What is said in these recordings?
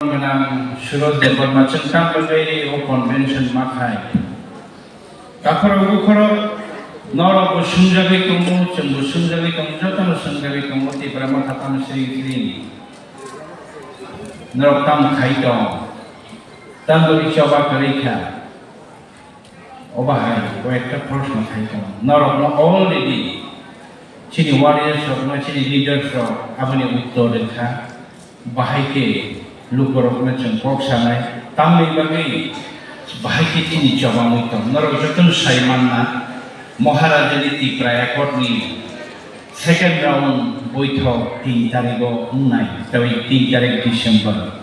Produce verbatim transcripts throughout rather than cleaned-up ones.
Gwnang Suraj Debbarma chwng tamo tei o convention ma khai. Takhorok bukhorok norok bo swngjagwi tongo, chwng bo swngjagwi tongo, jotono swngjagwi tongo, Tipra Motha tamo sri sri. Norok tamo khai tong, tamo ri choba kwrwi kha. Obo hai koyekta proshno khai tong. Norokno already chini warriors rokno, chini leaders rok aboni uttor rwkha. Bahai khe lukurokno chwng kok sanai. Tamni bagwi bahai khe chini chobangwi tong. Norok jotono sai manna, Maharajani Tipra Accord ni second round boithok tin tarigo wngnai, tei tin tarik December.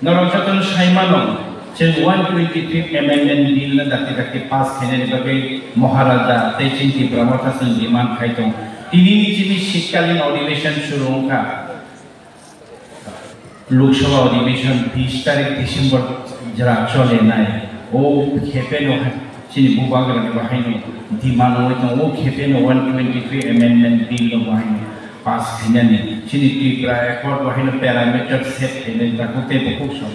Norok jotono sai mano, chwng one twenty-fifth Amendment Bill no dakti dakti pass khainani bagwi Maharaja tei chini Tipra Motha chwng demand khai tong. Tinini chini shitkalin adhiveshon shuru wngkha. Lok Sabha adhiveshon bis tarik December jora cholenai. O khepe no chini bubagrani bahaino demand wngwi tongo. O khepe no one twenty-three Amendment Bill no bahaino pass khainani, chini Tipra Accord bahaino parameter set khainani takhuk tei bukhuk song.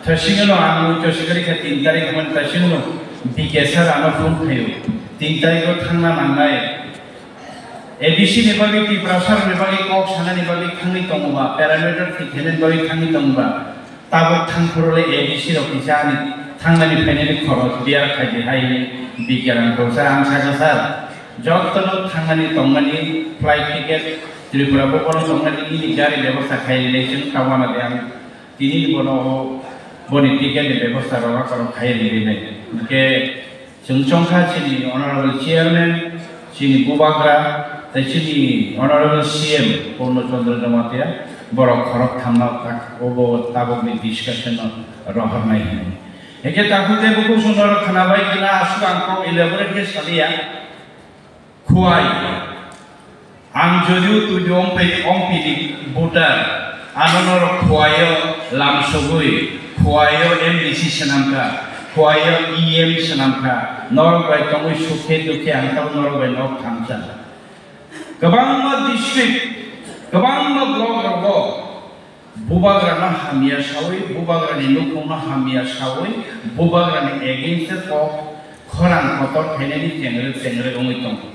Thasingano ang mui to sikari kha tin tarik man thasingano B K sir ano phone khayo. Tin tarik o thangna nangnai. A D C ni bagwi Tiprasa ni bagwi kok sanani bagwi thangwi tongo ba, parameter thik khainani bagwi thangwi tongo ba. Tabuk thangphuru le A D C rok kisa ani thangnani phainani khoros bear khaidi hai hwnwi bikerang kok sir ang sakha sir. Jotono thangnani tongmani flight ticket Tripura bo bono tongmani nini gari bebosta khai rinai chwng tabana de ang tini bono boni ticket ni bebosta rok rok khai rinai. Hwnkhe chwng chongkha chini honorable chairman, chini bubagra, tei chini honorable C M Purno Chandra Jamatia, borok khorok thamma tak obo tabukni discussion no rohornai hwnwi. Hwnkhe takhuk tei bukhuk songno khwnabai khwna aswk ang kok elaborate khe saliya. Khwai. Ang jodio tuidu omphi, omphi di voter, ano norok Khwaio lamsogwi, Khwaio M D C swnamkha, Khwaio E M swnamkha, norok bai tongwi sukhe dukhe ang tamo norok bai nok thamsa. Kwbangma district, kwbangma block rogo Bubagrano hamya sawi, bubagrani nukhungno hamya sawi, bubagrani against o kok khorang kotor khainani chengrwk chengrwk wngwi tongo.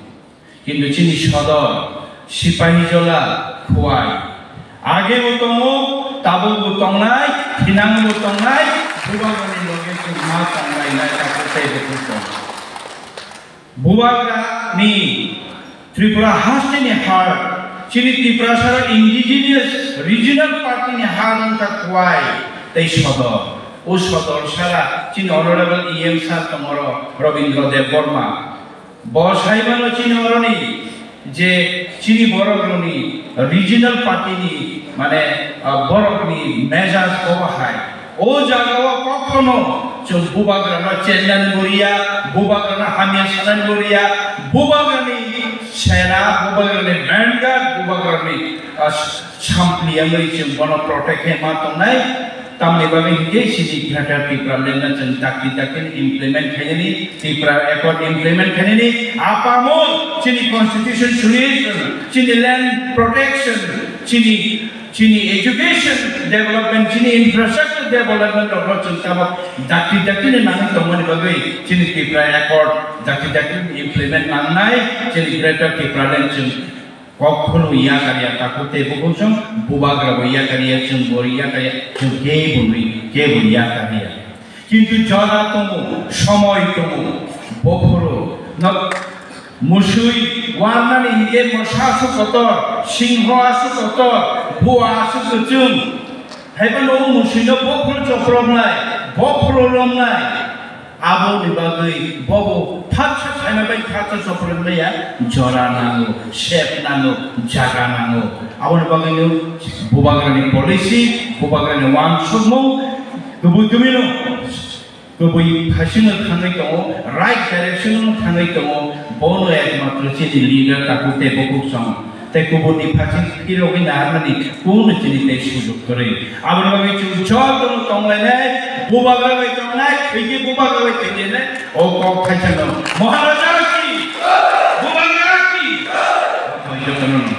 Kintu chini sodor, Sipahijola, Khwai, agebo tongo, tabukbo tongnai, thinangbo tongnai, bubagrani loge chwng ma tonglainai takhuk tei bukhuk tongo. Bubagra ni Tripura hasteni har, chini Tiprasara indigenous regional party ni har wngkha Khwai tei sodor. O sodor sara chini honorable E M sir tongoro Robindra Debbarma. Bo saimano chini oroni je chini borok rokni regional party ni mane, ah, borok ni mejaj obo hai. O jaga o kokhono chwng bubagrano chennani bo riya, bubagrano hamya sanani bo riya, bubagrani sena, bubagrani vanguard, bubagrani, ah, sampli wngwi chwng bono protect khe ma tongnai. Tamni bagwi hinkhe chini Greater Tipraland no chwng dakti dakti implement khainani, Tipra Accord implement khainani, apamung chini constitution solution, chini land protection, chini Chini education development, chini infrastructure development rokno chwng tabuk dakti dakti ni nangwi tongmani bagwi chini Tipra Accord dakti dakti ni implement nangnai, chini Greater Tipraland chwng kok phano yakar ya takhuk tei bukhuk chwng bubagra bo yakar ya chwng bo yakar ya chwng kebo nwi kebo yakar ya. Kintu jora tongo, somoi tongo, bophuru no musui warnani hinkhe mosa aswk kotor, singho aswk kotor, bua aswk kwchwng. Haiphano o musuino bophuru choproknai, bophuru romnai. Aboni bagwi bobo phatsa phaima bai phatsa choproknaiya jora nango, sep nango, jaga nango. Aboni bagwino bubagrani policy, bubagrani wansukmung, Kubui kubui no, kubui phasing no thangwi tongo, right direction no thangwi tongo, bono ekmatro chini leader takhuk tei bukhuk song. Tei kubuni phasing phirogwi naharmani kunu chini tei sujuk kwrwi. Aboni bagwi chwng jotono tonglainai, bubagra bai tongnai, thwigwi bubagra bai tonglainai, o kok phaisano. Maharaja ki! Bubagra ki! Jotono.